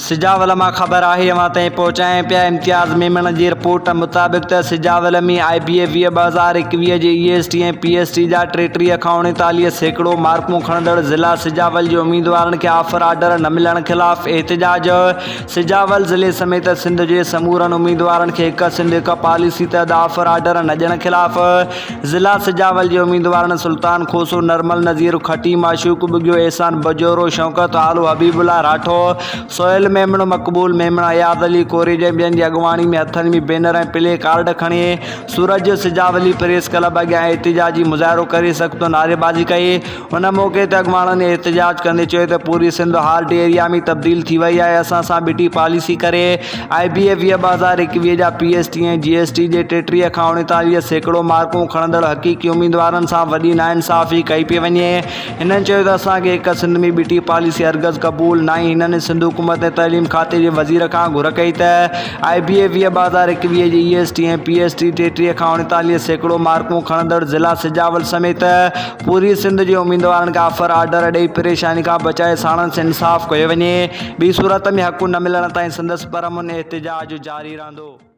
سجاول مان خبر آهي اوهان تائين پهچايان پيا امتياز ميمڻ جي رپورٽ مطابق ته سجاول ۾ آء بي اي 20 2021 جي E S T ۽ P S T جا 33 کان 39% مارڪون کڻندڙ ضلع سجاول جي اميدوارن کي آفر آرڊر نه ملڻ خلاف احتجاج سجاول ضلعي سميت سنڌ جي سمورن اميدوارن کي هڪ سنڌ هڪ پاليسي تحت آفر آرڊر نه ڏيڻ خلاف ضلع سجاول جي اميدوارن سلطان کوسو، نرمل نذير کٽي، معشوق ٻگهيو، احسان بجورو، شوڪت آلو، حبيب الله راٺو، سهيل ميمڻ، مقبول ميمڻ، اياز علي ڪوريجو ۽ ٻين جي اڳواڻي ۾ هٿن ۾ بينر ۽ پلي ڪارڊ کڻي سورج سجاولي پريس ڪلب اڳيان احتجاجي مظاهرو ڪري سخت نعريبازي ڪئي. ان موقعي تي اڳواڻن احتجاج ڪندي چيو ته پوري سنڌ هارڊ ايريا ۾ تبديل ٿي وئي آهي، اسان سان ٻٽي پاليسي ڪري آء بي اي 20 2021 جا P S T ۽ G S T جي 33 کان 39% مارڪون کڻندڙ حقيقي اميدوارن سان وڏي ناانصافي ڪئي پئي وڃي. هنن چيو ته اسان کي هڪ سنڌ ۾ ٻٽي پاليسي هرگز قبول ناهي. هنن سنڌ حڪومت ۽ تعليم کاتي جي وزير کان گهر ڪئي ته آء بي اي 20 2021 جي E S T ۽ P S T 33 کان 39% مارڪون کڻندڙ ضلع سجاول سميت پوري سنڌ جي اميدوارن کي آفر آرڊر ڏئي پريشاني کان بچائي ساڻس انصاف ڪيو وڃي، ٻي صورت ۾ حق نه ملڻ تائين سندس پرامن احتجاج جاري رهندو.